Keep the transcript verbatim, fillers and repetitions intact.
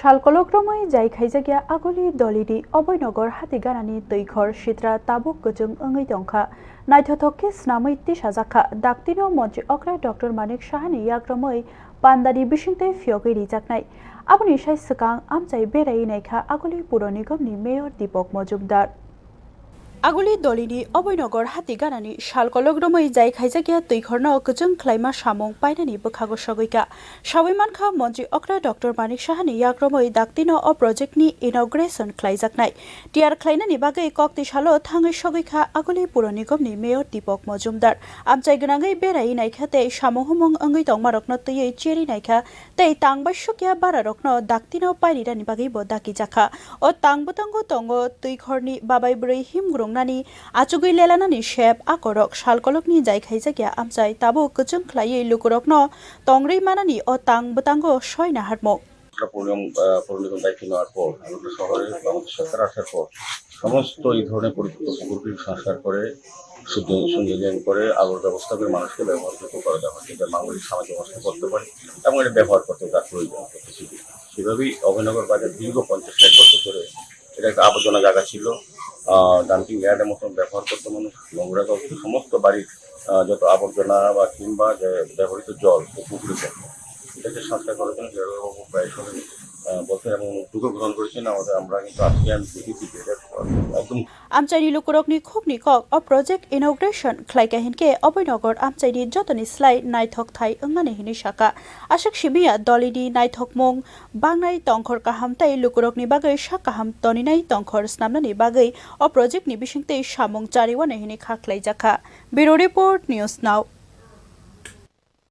Salkolok romwi jai khaijakya Aguli Dolini Oboinogar hati ganani twikhor sitra tabuk kwchwng wngwi tongkha. Naithothok khe snamwi tisajakha. Daktino montri okra Doctor Manik Sahani yakromwi pandani bisingtwi phiyogwi rijaknai. Aboni sai swkang amchai beraiwi naikha Aguli Puro Nigomni Mayor Deepak Majumdar. Aguli Dolini Oboinogar hati ganani salkolok romwi jai khaijakya twikhorno kwchwng khlaima samung painani bwkhago sogwikha. Sawi mankha, montri okra Doctor Manik Sahani yakromwi daktino o projectni inauguration khlaijaknai. Tiyar khlainani bagwi kok twi salo thangwi sogwikha Aguli Puro Nigomni Mayor Deepak Majumdar. Amchai gwnangwi beraiwi naikha tei samung humung wngwi tongmarokno twiwi cherwi naikha tei tang bai sukya bararokno daktino painirani bagwi bo dakijakha. O tang bwtango tongo twikhorni babai bwrwi himgrungnani achugwi lelanani sep, akorok salkolokni jai khaijakya amchai tabuk kwchwng khlaiwi lukurokno tongrwi manani o tang bwtango soi naharmung. পৌর নিগম, আহ, পৌর নিগম দায়িত্ব নেওয়ার পর, আমাদের শহরে বা আমাদের সরকার আসার পর সমস্ত এই ধরনের পরিত্যক্ত পুকুরগুলি সংস্কার করে, শুদ্ধ, সংযোজন করে, আলোর ব্যবস্থা করে মানুষকে ব্যবহারযোগ্য করা দেওয়া হয়, যাতে মানুষ সামাজিক অবস্থা করতে পারে এবং এটা ব্যবহার করতে তার প্রয়োজন পড়ে। সেভাবেই অভয়নগর বাজার দীর্ঘ পঞ্চাশ ষাট বছর ধরে এটা একটা আবর্জনা জায়গা ছিল। আহ, ডাম্পিং ইয়ার্ডের মতন ব্যবহার করতো মানুষ, নোংরা করতো, সমস্ত বাড়ির, আহ, যত আবর্জনা বা কিংবা যে ব্যবহৃত জল ও পুকুরে পড়তো। এটাকে সংস্কার করার জন্য জেলাবাবু প্রায় সময়, আহ, বলছেন এবং উদ্যোগও গ্রহণ করেছেন। আমাদের, আমরা কিন্তু আজকে আমি দেখেছি যে এটা একদম Amchaini lukurokni khukni kok o project inauguration khlaikha hinkhe Oboinogar amchaini jotoni slai naithok thai wngmani hinwi sakha. Aswk simiya Dolini naithokmung bangnai tongkhor kaham tei lukurokni bagwi sak kaham toninai tongkhor snamnani bagwi o projectni bisingtwi samung chariwano hinwi kha khlaijakha. Bureau Report, News Now.